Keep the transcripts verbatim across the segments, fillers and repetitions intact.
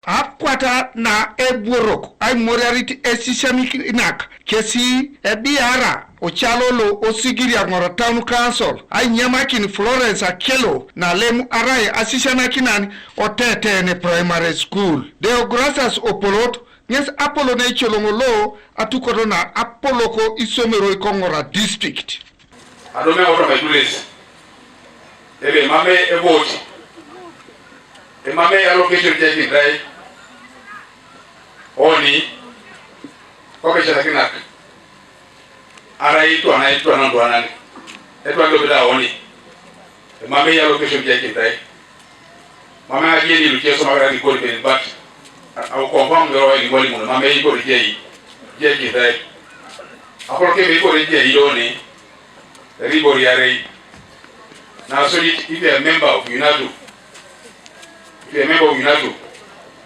Akwata na ebworok aimoriarit esisianakinak kesi ebiara ocalo lo osigiria Ng'ora Town Council ainyamakin Florence Akelo nalem arai asisianakinan o Tetene Primary School. Deogratias Opolot ŋes apolon eicoloŋ lo atukot na apolok isomeroi ko Ng'ora District. Adome otoma idules ebe emame evoti, emame allocation jaikintai oni kopeshatakinak arai itwana itwana ntwanan etwan lobida oni emame allocation jaikintai. Mama ajeni luche soma kara ni kodi ben bat au confirm ngero ni mwalimu na mama iko rijei jei kitai. Apolo ke iko rijei yoni ribo riarei. Na so it if you are a member of UNATU, if you are a member of UNATU,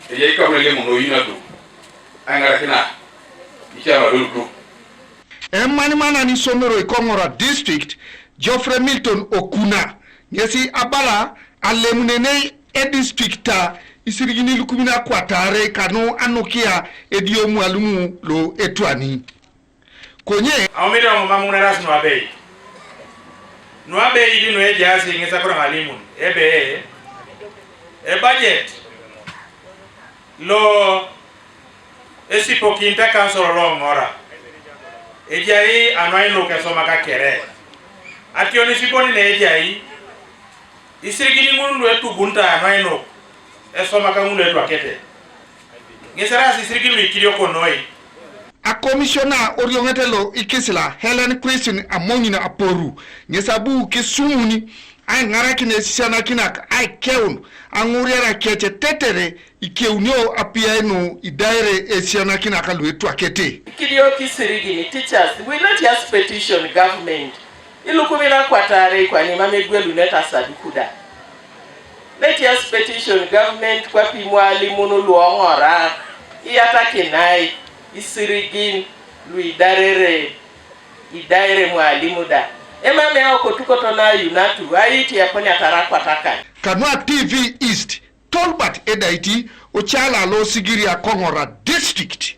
ejei kabule lemu no UNATU. Angara kina ichama dulu. Emanimanan isomeroi ko Ng'ora District Geoffrey Milton Okuna ŋesi abala alemunenei edistrikta isirigin ilukumin akwataarei kanu anukia edio mwalimu lo etwani. Konye aumite oŋomam ŋun eras nuabei nuabei di nuejaas ŋes akoro ŋalimun ebe ebajet lo esipokinit ekansol lo Ŋora ejai anwainuk esomaka kere. Ationisiponi na ejai isirigin ŋun lu etubunitae anwainuk esomaka ŋun lu etwakete. Ŋes eraas isirigin lu ikirioko noi. Akomisiona orioŋet lo ikisila Helen Christine Amoŋin Aporu ŋes abu kisumuni aiŋarakin esisianakinak aikeun aŋuriarak kec tetere ikeunio apiai nu idaire esisianakinak lu etwakete. Ikiriok isirigin teachers, we let us petition government ilukumin akwataarei kwana mam egwelunete asaduku da. Let us petition government kwape imwalimun lu Ŋora iyatakinai isirigin lu idarere idaire mwalimu da. Emam eokotukoto na UNATU aiti eponiatara akwatakan. Kanua TV East, Tolbert Edaiti, ocala lo Sigiria ko Ŋora District.